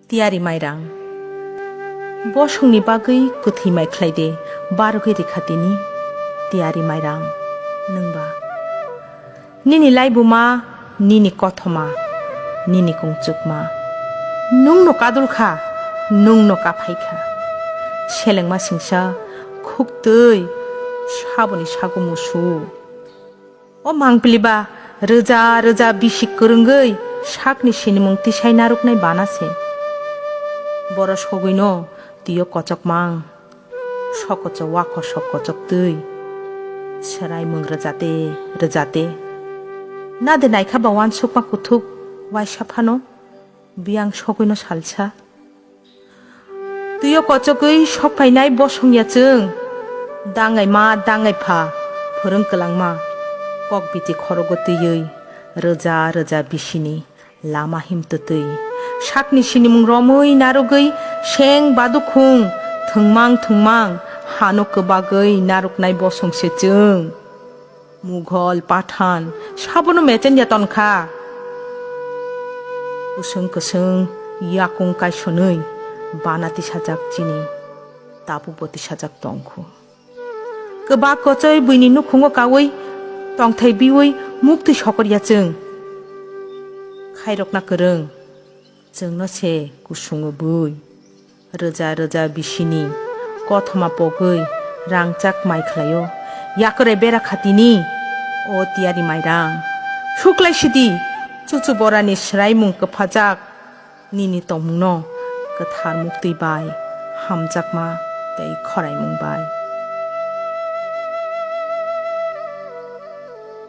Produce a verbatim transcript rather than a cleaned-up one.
Tiyari mairang. Bosongni bagwi kwthwi mai khlai de, barogwi rikha tini. Tiyari mairang, nwngba. Nini laibuma, nini kothoma, nini kungchukma. Nwngno kadul kha, nwngno kaphai kha. Selengma singsa, khuktwi, saboni sago musu. O mangpili ba rwja rwja bisi kwrwngwi sakni sinimung tisai narwknai bana se. Boro sogwino twiyo kochokmang, sokocho wakho sok kochoktwi. Swraimung rwjate rwjate. Nade naikha ba uansukma kuthuk waisa phano. Biyang sogwino salsa. Twiyo kochogwi sokphainai bosong ya chwng. Dangai ma, dangai pha, phwrwng kwlangma. Kok biti khorogo twiwi, rwja rwja bisini lama himtwtwi. Sakni sinimung romwi narwgwi seng badukhung, thwngmang thwngmang, hano kwbagwi narwknai bosong se chwng. Mughal, Pathan, sabono mechen ya ton kha. Kwswng kwswng yakung kaisonwi bana tisajak chini, tapubo tisajak tong khu. Kwbak kochoi buini nukhungo kaui tongthai biui muktwi sokor ya chwng. Khairokna kwrwng. Chwngno se kusungo bui. Rwja rwja bisini kothoma pogwi rangchak mai khlaio. Yakre bera khatini o tiyari mairang. Suklai sidi chuchu borani swraimung kwphajak nini tongmungno kwthar muktwi bai hamjakma tei khoraimung bai.